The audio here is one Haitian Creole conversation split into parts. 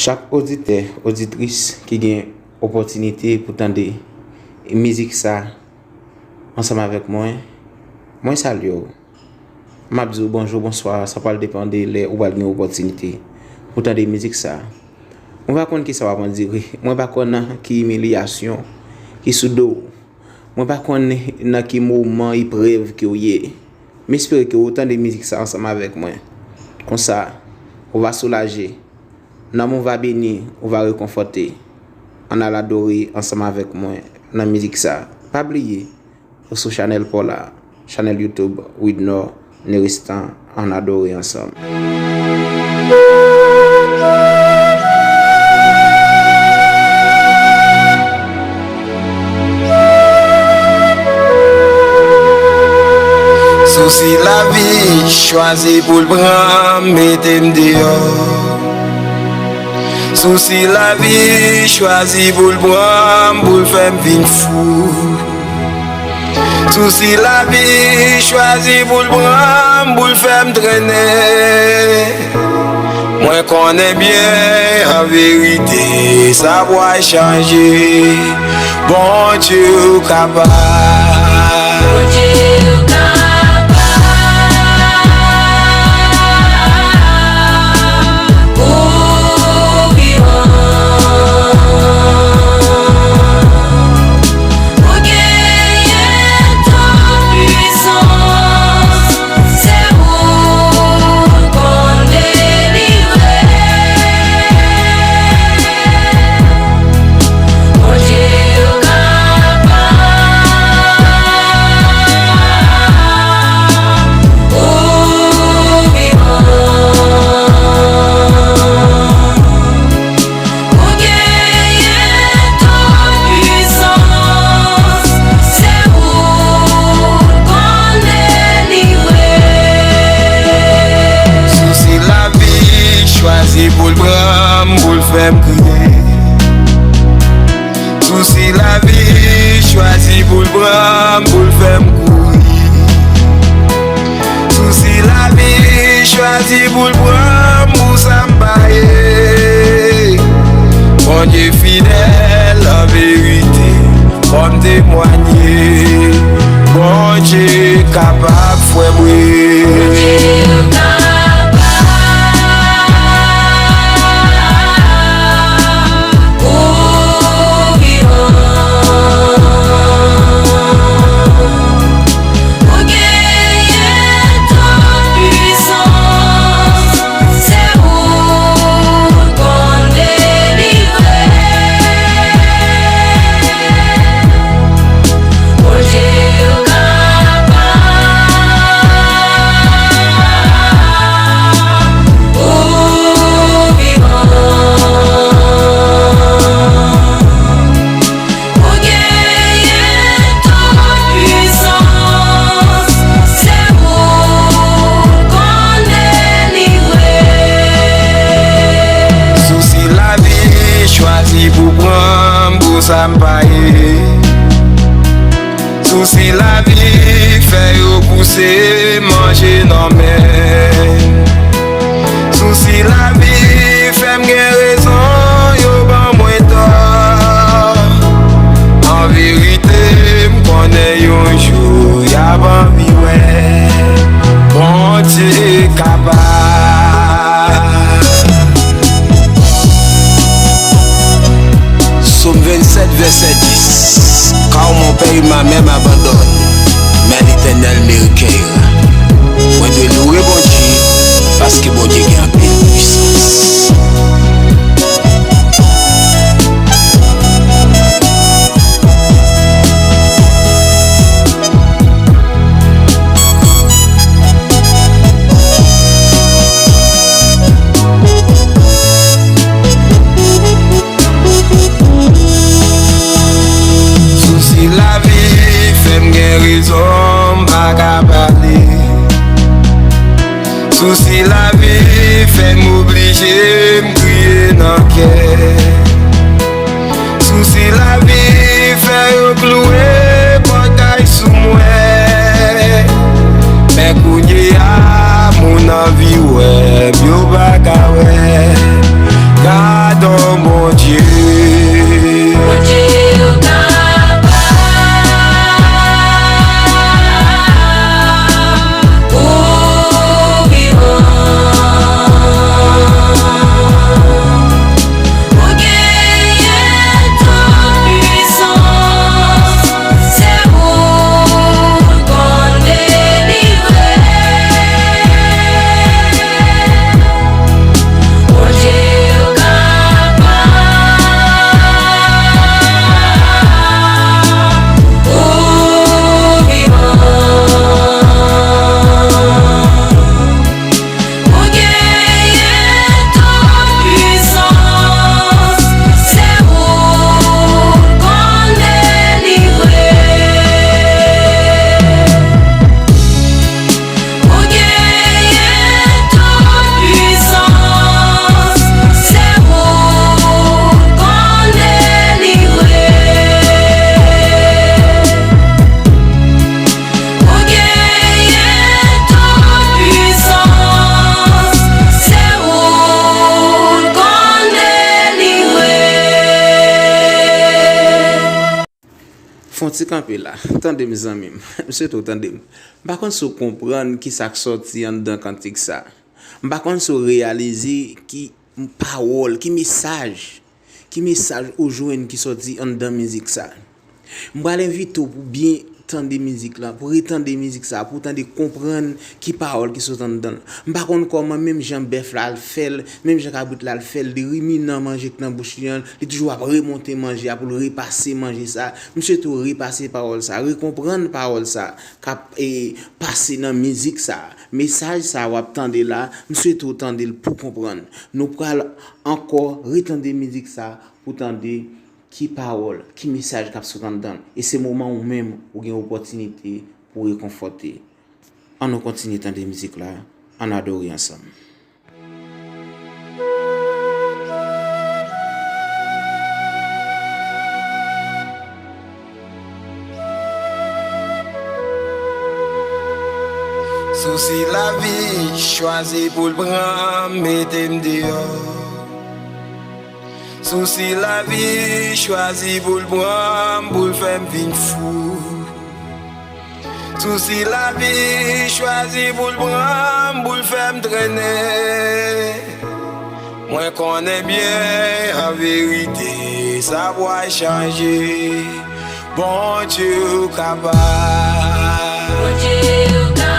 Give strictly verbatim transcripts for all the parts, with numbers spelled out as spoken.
Chak oditè, oditris ki gen opòtinite pou tande mizik sa ansanm avèk mwen, mwen salye w. M ap di w bonjou, bonswa, sa pral depann de lè ou pral gen opòtinite pou tande mizik sa. Mwen pa konn kisa w ap andire, mwen pa konn ki imilyasyon ki sou do w. Mwen pa konn nan ki moman eprèv ke w ye. M espere ke w tande mizik sa ansanm avèk mwen. Konsa, ou va soulaje. Nanm ou va beni, ou va rekonfòte. Ann al adore ansanm avèk mwen nan mizik sa. Pa bliye, ou sou chanèl pa w la, chanèl YouTube Widnor Neristan, ann adore ansanm. Sousi lavi chwazi pou l pran m, mete m deyò. Sousi lavi chwazi pou l pran m, pou l fè m vin fou. Sousi lavi chwazi pou l pran m, pou l fè m trennen. Mwen konnen byen, an verite, sa pral chanje. Bondye kapab. Bondye kapab. Ou vivan. Ou genyen tout pwisans. Se ou k konn delivre. Bondye kapab. Ou vivan. Ou genyen tout pwisans, se ou k konn delivre. Sousi lavi chwazi pou l pran m, pou l fè m kriye. Sousi lavi chwazi pou l pran m, pou l fè m kouri. Sousi lavi chwazi pou l pran m pou sa m pa ye. Bondye fidèl, an verite, fò m temwanye. Bondye kapab, frè m, wi. Bondye kapab. Ou vivan. Ou genyen tout pwisans. Se ou k konn delivre. Bondye kapab. Ou vivan. Ou genyen tout pwisans, se ou k konn delivre. Sousi lavi chwazi pou pran m pou sa m pa ye. Sousi lavi fè yo pouse manje nan men. Sousi lavi fè m gen rezon, yo ban mwen tò. An verite, m konnen yon jou y ap anvi wè Bondye kapab. Sòm vennsèt, vèsè dis. Car mon père et ma mère m'abandonnent, mais l'Éternel me recueillera. Mwen dwe louwe Bondye, paske Bondye gen anpil pwisans. Sousi lavi fè m gen rezon, m pa ka pale. Sousi lavi Fè yon ti kanpe la. Tande m, zanmi m. M swete w tande m. M pa konn si w konprann ki sa k sòti anndan kantik sa. M pa konn si w reyalize ki pawòl, ki mesaj, ki mesaj ou jwenn ki sòti anndan mizik sa. M pral envite w pou byen tande mizik la, pou retande mizik sa, pou w tande, konprann ki pawòl ki sot anndan l. M pa konn kòman menm jan bèf la al fè l, menm jan kabrit la al fè l, li riminan manje k nan bouch li an, li toujou ap remonte manje a pou l repase manje sa. M swete w repase pawòl sa, rekonprann pawòl sa k ap, e, pase nan mizik sa. Mesaj sa w ap tande la, m swete w tande l pou konprann. Nou pral ankò retande mizik sa pou tande ki pawòl, ki mesaj k ap sot anndan l. E se moman ou menm ou gen opòtinite pou rekonfòte. Ann nou kontinye tande mizik la, ann adore ansanm. Sousi lavi chwazi pou l pran m, mete m deyò. Sousi lavi chwazi pou l pran m, pou l fè m vin fou. Sousi lavi chwazi pou l pran m, pou l fè m trennen. Mwen konnen byen, an verite, sa pral chanje. Bondye ou kapab. Bondye ou kapab.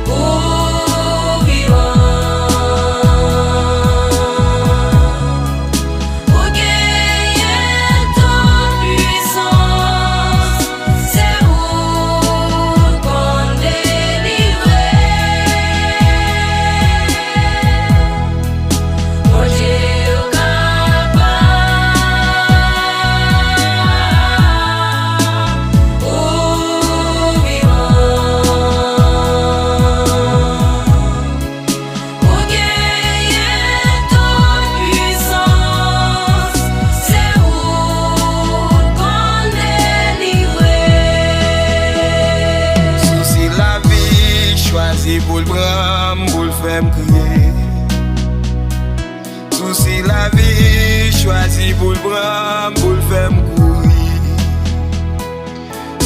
Ou vivan. Ou genyen tout pwisans. Se ou k konn delivre. Bondye ou kapab, ou vivan. Ou genyen tout pwisans, se ou k konn delivre. Sousi lavi chwazi pou l pran m, pou l fè m kriye. Sousi lavi chwazi pou l pran m, pou l fè m kouri.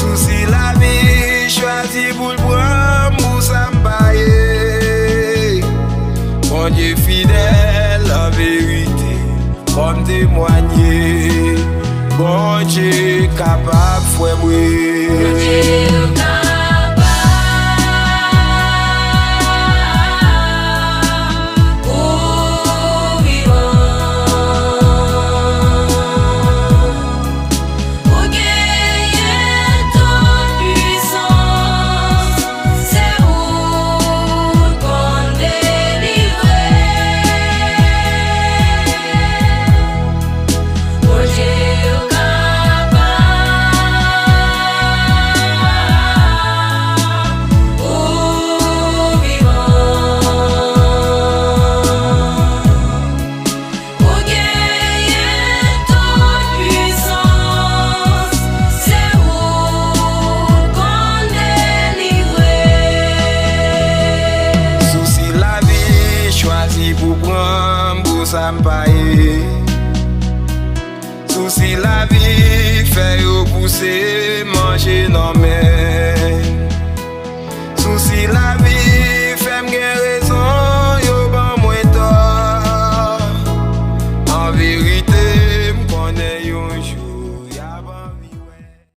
Sousi lavi chwazi pou l pran m pou sa m pa ye. Bondye fidèl, an verite, fò m temwanye. Bondye kapab, frè mwen. Bondye kapab. Ou vivan. Ou genyen tout pwisans. Se ou k konn delivre. Bondye ou kapab. Ou vivan. Ou genyen tout pwisans, se ou k konn delivre. Sousi lavi chwazi pou pran m pou sa m pa ye. Sousi lavi fè yo pouse manje nan men